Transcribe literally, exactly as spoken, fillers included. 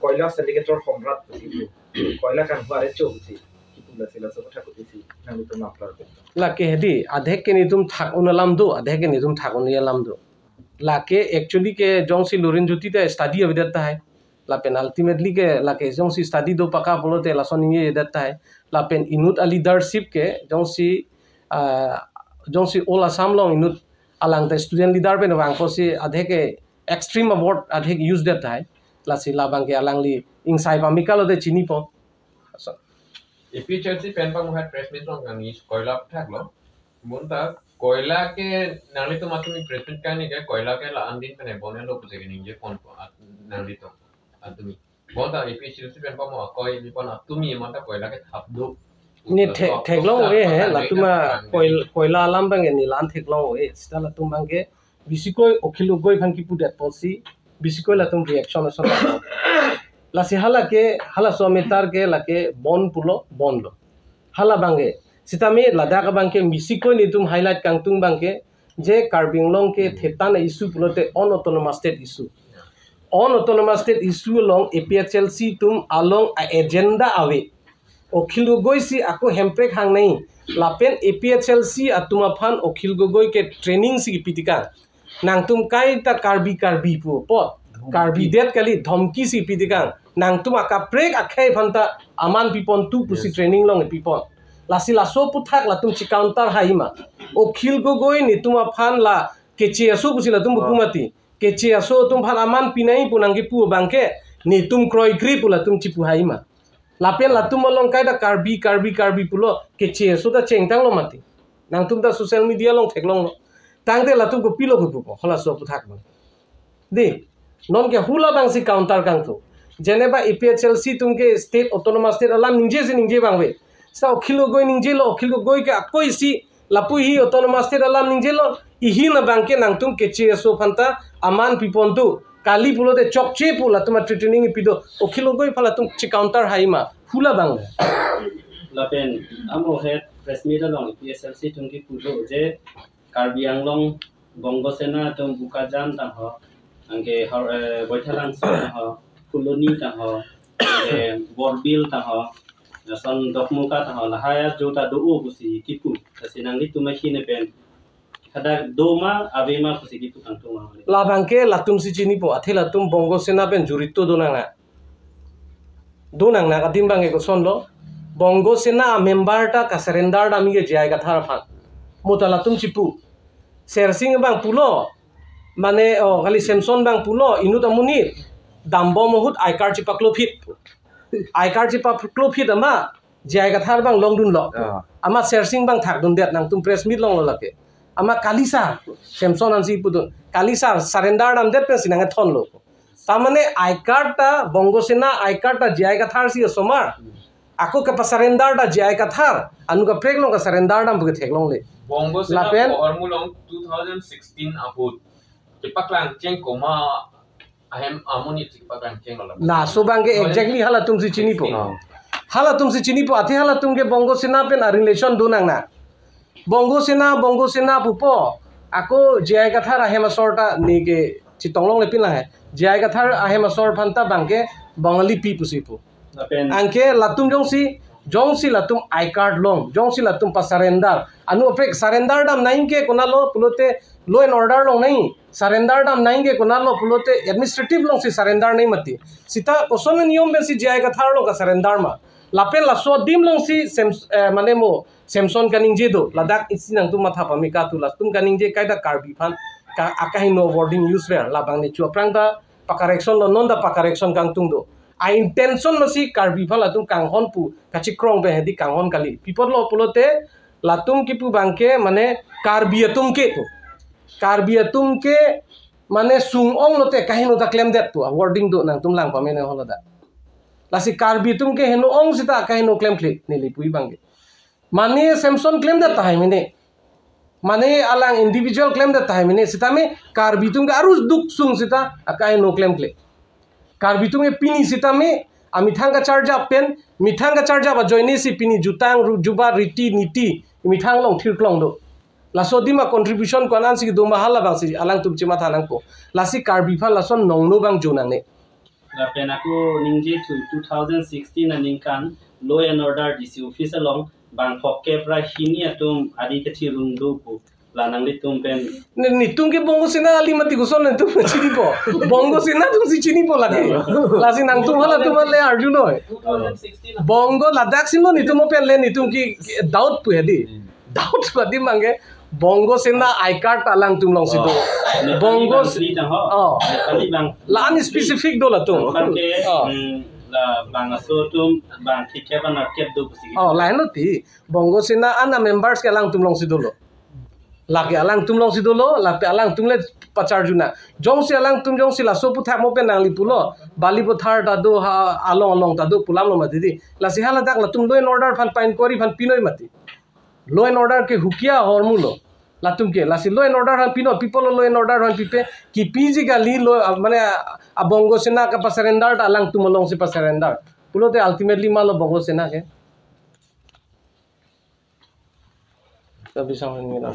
Koila syndicator homrat pusi pu. Koila kanghu arecho pusi. Kipu lasi laso aputhak kopisi nanglitum aplar pu. Lake hedi, adhek ke netum thak-un alam do, adhek ke netum thak-un alam do. Lake actually ke jongsi Lurinjyoti ta study avedet tahai. Lapen ultimately ke lake jongsi study do paka pulote lason ningjejedet tahai. Lapen inut a leadership ke jongsi, ah, jongsi All Assam along inut alang ta student leader pen vangpo si adhek ke extreme word adhek use det tahai. Lasi labang ke alangli ingsai pamika lote chinipo. Ason. A P H L C pen pamuhat press meet along kangni koila aputhak lo. Bonta koila ke nanglitum atumi press meet kangni ke koila ke la-an din pen bon-etlo pusi ke ningjeponpo at-, nanglitum atumi. Bonta A P H L C pen pamu akoi ni pon atumi mata koila ke thap do. Ne thek-, theklong ave he, latum a koil-, koila alam abang ke ne la-an theklong ave. Seta latum abang ke bisikoi Akhil Gogoi aphan kipudet pusi, bisikoi latum reaction ason. Lasi hala ke, halaso a-matter ke lake bon pulo, bon lo. Hala abang ke. Sitame ladak abang ke bisikoi netum highlight kangtung abang ke, je Karbi Anglong ke thetan a-issue pulote unautonomous state issue. Unautonomous state issue along A P H L C atum along a-agenda ave. Akhil Gogoi si ako Hemprek hangnei. Lapen A P H L C atum aphan Akhil Gogoi ke training si kipi tekang. Nangtum kaita Karbi Karbi pu apot. Karbi det kali, dhomki si pi tekang. Nangtum akaprek akhei aphan ta aman pipon tu pusi, yes, training along pipon. Lasi laso aputhak latum che-counter haima. Akhil Gogoi netum aphan la keche aso pusi latum buku, oh, mati. Keche aso atum aphan aman pinei pu nangkipu abang ke netum kroikre pu latum chipu haima. Lapen latum along kaita Karbi, Karbi, Karbi pulo, keche aso ta chengtanglo mati. Nangtum ta social media along theklonglo. Tangte latum kopilo kopupo, halaso aputhak abang. Dei, non ke hula abang si counter kangtung. Jeneba A P H L C atum ke state, autonomous state alam ningje si ningje abang ave. Seta Akhil Gogoi ningjelo, Akhil Gogoi ke ako isi lapu hi autonomous state alam ningjelo, ihin abang ke nangtum keche aso aphan ta aman pipon tu. Kali pulote chokche pu latum a-threatening pi do. Akhil Gogoi aphan latum che-counter haima. Hula abang. Lapen amo het press meet along A P H L C atum kipu do je Karbi Anglong Bongo Sena atum Bokajan tangho, anke Har-, eh, Baithalangso tangho, Phuloni tangho, anke Borbil tangho, lason Dokmoka tangho, lahai ajo ta do-o pusi kipu. Lasi nanglitum ahin pen hadak do ma, ave ma pusi kipu kangtung ma? Labang ke latum si chinipo, athe latum Bongo Sena pen jurito do nang na. Do nang na adim abang ke kosonlo. Bongo Sena a-member ta ka-surrender dam ke J I Kathar aphan. Mo ta latum chipu. Sersing abang pulo. Mane, oh, kali Samson abang pulo, inut amonit dambom ahut I card chepaklophit. I card chepaklophit amat J I Kathar abang longdunlo. Ah. Amat Sersing abang thakdundet, nangtum press meet longlo lake. Amat kali sar, Samson ansi pudun. Kali sar, surrender damdet pensi nangkethonlo. Ta mane I card ta, Bongo Sena I card ta J I Kathar si osomar. Ako kepa-surrender ta J I Kathar, anut kaprek along ka-surrender dam pu ke theklongle. Bongo Sena lapen ko Hormu along two thousand sixteen ahut kepaklang cheng komat ahem amonit si kepaklang chenglo la? Laso abang ke exactly halatum si chinipo. Oh. Halatum si chinipo, athe halatum ke Bongo Sena pen a-relation do nang na. Bongo Sena, Bongo Sena pupo. Ako J I Kathar ahem asor ta ne ke chetong longle pin lang he. J I Kathar ahem asor aphan ta abang ke Bongali pi pusi pu. Lapen anke latum jongsi, jongsi latum I card long, jongsi latum pa-surrender. Anut kaprek surrender dam nangji ke konatlo pulote law and order longnei. Surrender dam nangji ke konatlo pulote administrative alongsi surrender nangji mati. Seta koson niyom pensi J I Kathar along ka-surrender ma? Lapen laso adim alongsi Sam-, eh, mane mo Samson kaningje do, ladak isi nangtum matha pame katu, latum kaningje kaita Karbi aphan, ka, akahingno wording use ver, labang nechu aphrang ta pa-correction lo, non ta pa-correction kangtung do. A-intention masi Karbi aphan latum kanghon pu, kachikrong pen hedi kanghon kali. Pi apotlo pulote, latum kipu abang ke, mane Karbi atum ke pu. Karbi atum ke, mane sung-ong lote akahingno ta klemdet pu, wording do nangtum lang pame nang holo da. Lasi Karbi atum ke heno-ong seta akahingno klemkle, neli pu abang ke. Mane Samson klemdet tahai mene. Mane alang individual klemdet tahai mene. Sitame Karbi atum ke arus duk sung seta akahingno klemkle. Karbi atum ke pini sitame amethang kacharjap pen, methang kacharjap ajoine si pini jutang, ru-, juba, riti, niti, methang along thirklong do. Laso adim a-contribution ko-an ansi kedo ma, halabangsi alangtum chematha nangpo. Lasi Karbi aphan lason nongno abang jo nangne. Lapen ako ningje thu two thousand sixteen aningkan law and order D C office along bang phokep ra hini atum adi kachirung do pu. La nanglitum pen. Ne, netum ke Bongo Sena ali mati koson netum chinipo. Bongo Sena atum si chinipo lake. Lasi nangtum hala atum le arjunoi. Bongo ladak si lo netum pen le netum ke doubt pu hedi. Doubt pu hedi mangke Bongo Sena I card alangtum alongsi do. Nepali Bongo bang se- sri tang ho. Oh. Nepali bang. La-an specific do latum. Bang ke, Oh. Hmm, la bang aso atum bang thik kep anak kep do pusi. Oh, lahenlo ti. Bongo Sena an a members ke alangtum alongsi dolo. Lake alangtum alongsi dolo, lapen alangtum le pacharjuna. Jongsi alangtum jongsi laso aphuthak mo pen nangli pulo, Balipathar ta do ha along along ta do pu alam lo mati di. Lasi haladak latum law and order aphan pa-inquiry aphan pinoi mati. Law and order ke hukia ahormu lo. Latum ke, lasi law and order aphan pino, people law and order aphan pipe, kipiji kali lo, ah, mane, ah, Bongo Sena ke pa-surrender ta alangtum alongsi pa-surrender. Pulote ultimately malo Bongo Sena ke. Tapi sama ini lah.